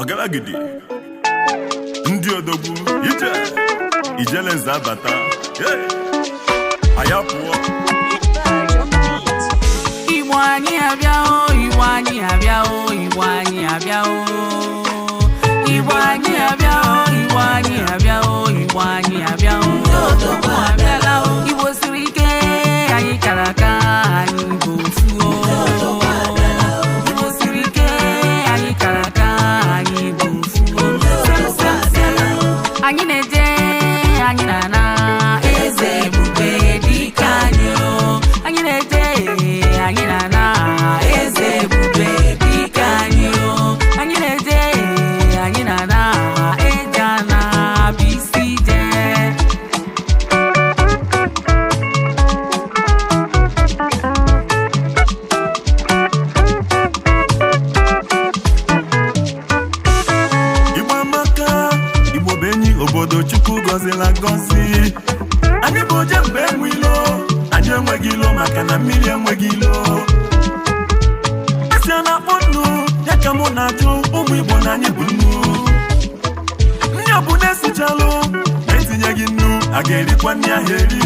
Ọgalagidi, ndị odogwu ije ijele nze abata. Hey! Anyị apụọ. Igbo anyị abịa o, Igbo anyị abịa o, Igbo anyị abịa o. Igbo anyị abịa o, Igbo anyị abịa o, Igbo anyị abịa o. Odogwu abịala o. Igbo siri ike, anyị kara aka, anyị bụ ofu o. Igbo siri ike, anyị kara aka, anyị bụ ofu o. Sem sem sem, anyị na-eje, anyị na-ana, eze ebube dike anyị o. Anyị na-eje, anyị na-ana, eze ebube dike anyị o. Anyị na-eje, anyị na-ana, eje ana bụ isi ije. Igbo amaka, Igbo bụ enyi, obodo Chukwu gọzila gọzi. Anyị bụ oje mgbe enwe ilo, anyị enweghị ilo maka na mmiri enweghị ilo. Esi a na-akpọ nnu, ya ka mụ na-ajụ ụmụ Igbo na anyị bụ nnu. Ndị ọbụla esichalụ ma etinyeghị nnu, a ga-erikwa nri ahụ eri.